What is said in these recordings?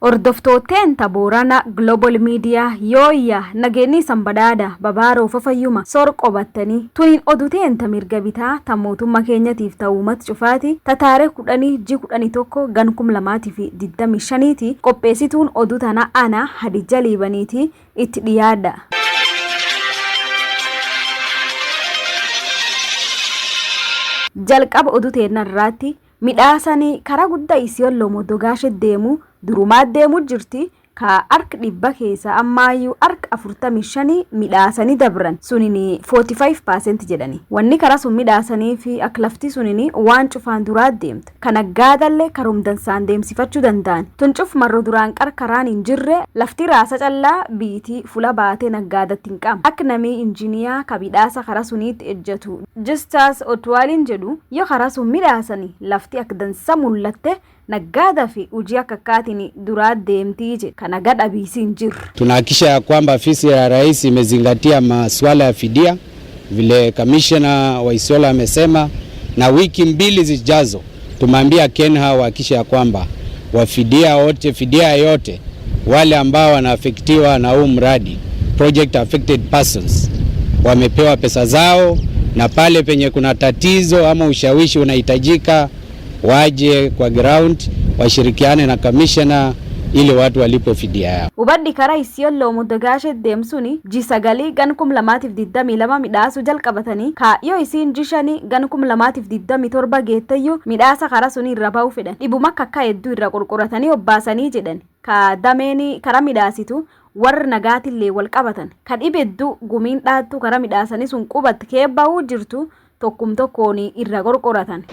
Hordoftootteen Boorana Global Media yooyya nageenyi sanbadaadha babaaroo fafayyuma soor qobattanii tuniin oduteen ta mirga bitaa ta mootummaa keenyatiif ta'uu uummata cufaati tataaree 10 ji 11 gan 2025ti qopheessituun oduu tana ana Hadija Liibaniiti itti dhiyaadha. Jalqaba oduu teennarraatti midhaasanii karaa guddaa Isiyooloo Modogaashe deemu durumaa deemu jirti. Ka harka 100 keessa ammaayyuu harka 45 midhaasanii dabran sunin 45% jedhani. Wanni karaa sun midhaasanii fi akka lafti sunin waan cufaan duraa deemte. Kana gaadallee karumdansaan deemsifachuu danda'an. Tun cuf marro duraan qarqaraan hin jirre lafti raasa callaa biitii fula baatee naggaadatti hin qabne. Akka namii injiniyaa ka midhaasa karaa suniitti ejjatu. Justas Otwaaliin jedhu yoo karaa sun midhaasanii lafti akka dansa mul'atte naggaada fi hojii akka akkaatiin duraa deemtii jedhe. Kana gadhabiisi hin jirru. Tunahakikisha ya kwamba afisi ya rais imezingatia masuala ya fidia vile kamishna wa Isiolo amesema, na wiki 2 zijazo tumeambia KeNHA wahakikishe ya kwamba wafidia wote, fidia yote wale ambao wanaafektiwa na huu mradi, project affected persons, wamepewa pesa zao, na pale penye kuna tatizo ama ushawishi unahitajika waje kwa ground washirikiane na commissioner ili watu walipe fidia yao. Hubadhi karaa Isiyooloo Modogaashe deemsuni ji 9 gan 2022 midhaasuu jalqabatanii kaayyoo isiin ji 5 gan 2027 geettayyuu midhaasa karaa suni irra ba'uu fedhan. Dhibuma akka hedduu irra qurquratanii obbaasanii jedhan. Ka dameeni karaa midhaasitu warra nagaatillee wal qabatan. Ka dhib hedduu gumiin dhaattu karaa midhaasanii sun qubatti kee ba'uu jirtu tokkum tokkoon irra qorqoratan.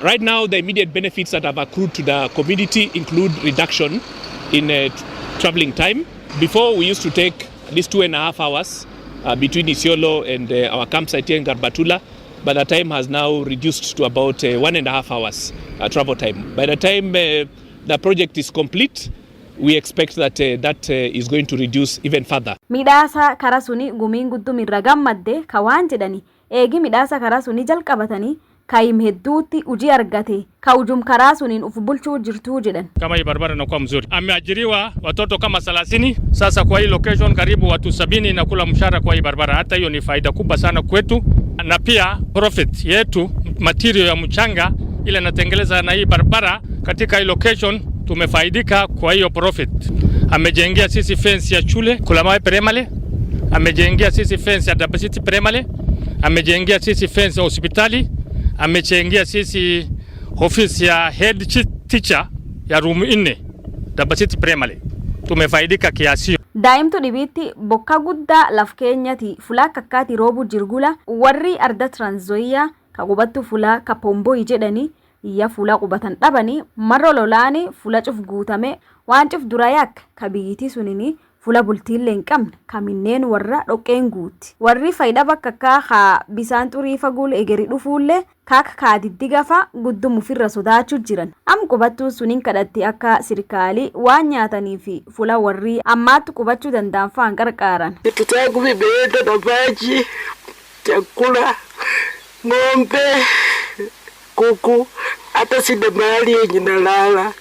Right now the immediate benefits that have accrued to the community include reduction in traveling time. Before we used to take at least 2.5 hours between Isiolo and our campsite here in Garbatula, but the time has now reduced to about 1.5 hours travel time. By the time the project is complete, we expect that that is going to reduce even further. Midhaasa karaa suni gumiin guddum irra gammadde ka waan jedhani eegi midhaasa karaa suni jalqabatanii kaayim hedduutti hojii argate ka hujum karaa suniin uf bulchuu jirtuu jedhan. Kama hii barabara inakuwa mzuri. Ameajiriwa watoto kama 30, sasa kwa hii location karibu watu 70 na kula mshahara kwa hii barabara. Hata hiyo ni faida kubwa sana kwetu, na pia profit yetu material ya mchanga ile natengeleza na hii barabara katika hii location tumefaidika kwa hiyo profit. Amejengea sisi fence ya shule Kulamawe Primary, amejengea sisi fence ya Dabasiti Primary, amejengea sisi fence ya hospitali, amejengea sisi ofisi ya head teacher ya room 4 Dabasiti Primary. Tumefaidika kiasi. Daa'imtu dhibiitti bokka guddaa laf keenyati fulaa kakkaati roobu jirgula warri arda Tranzoiyaa ka qubattu fulaa ka Pomboyi jedhani iyya fuula qubatan dhabanii marra lolaani fuula cuf guutame waan cuf dura yakka ka biyyitii sunini fuula bultiillee hin qabne ka minneen warra dhoqqeen guutti. Warri fayida bakka akka haa bisaan xurii faguul egeri dhufuullee kaaka kaadiddiga fa'a guddum ofirra sodaachuu jiran. Am qubattuu suniin kadhatti akka sirkaalii waan nyaatanii fi fuula warri ammaatti qubachuu danda'an fa'aan qarqaaran. Vitu zangu vimeenda na maji, chakula, ng'ombe, kuku, hata sina mahali yenye nalala.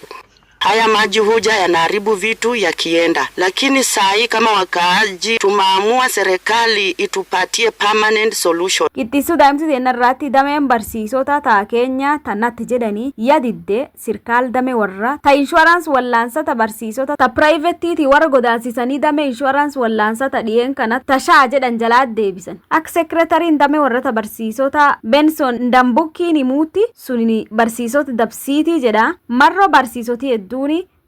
Haya maji huja yanaharibu vitu yakienda, lakini saa hii kama wakaaji tumeamua serikali itupatie permanent solution. Qixxisuu daa'imti teenarraatti dameen barsiisota taa Keenya tanatti jedhanii yadidde sirkaal dame warra ta insurance wallaansata barsiisota ta privateeti warra godaansisanii dame insurance wallaansata dhiyeen kana tashaa jedhan jalaa deebisan. Akka sekretariin dame warra ta barsiisota Benson Ndambukkiin himuutti sunini barsiisota dabsiitii jedha marro barsiisoti hedduuni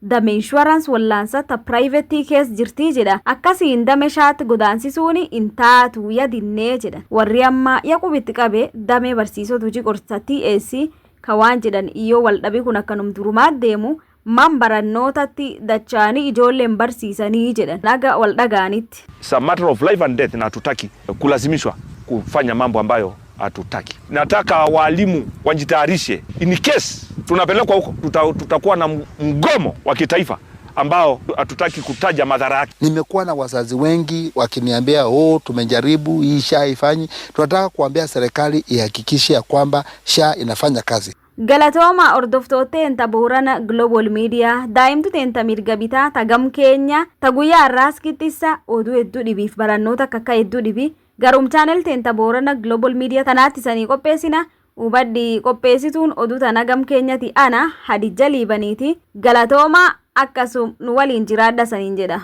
dame insurance wallaansata privateii keessa jirtii jedha akkasiin dame shaatti godaansisuun hin taatu yadinnee jedha warri amma yaqubitti qabe dame barsiisota hojii qorsatti eessi ka waan jedhan iyyoo waldhabii kun akkanum durumaa deemu man barannootatti dachaanii ijoolleen barsiisanii jedhan naga wal dhagaanitti. It's a matter of life and death, na hatutaki kulazimishwa kufanya mambo ambayo hatutaki. Nataka walimu wajitayarishe in case tunapelekwa huko, tutakuwa na mgomo wa kitaifa ambao hatutaki kutaja madhara yake. Nimekuwa na wazazi wengi wakiniambia, oh, tumejaribu hii SHA haifanyi. Tunataka kuambia serikali ihakikishe ya kwamba SHA inafanya kazi. Galatooma hordoftoota teenta Boorana Global Media, daa'imtu teenta mirga bitaa ta gam keenya ta guyyaa har'aas qixxissa oduu hedduu dhibiif barannoota akka hedduu dhibi garum channel teenta Boorana Global Media tanaatti sanii qopheessina. Hubadhi, qopheessituun oduu tana gam keenyati ana Hadijja Liibaniiti. Galatooma, akkasum nu waliin jiraadha saniin jedha.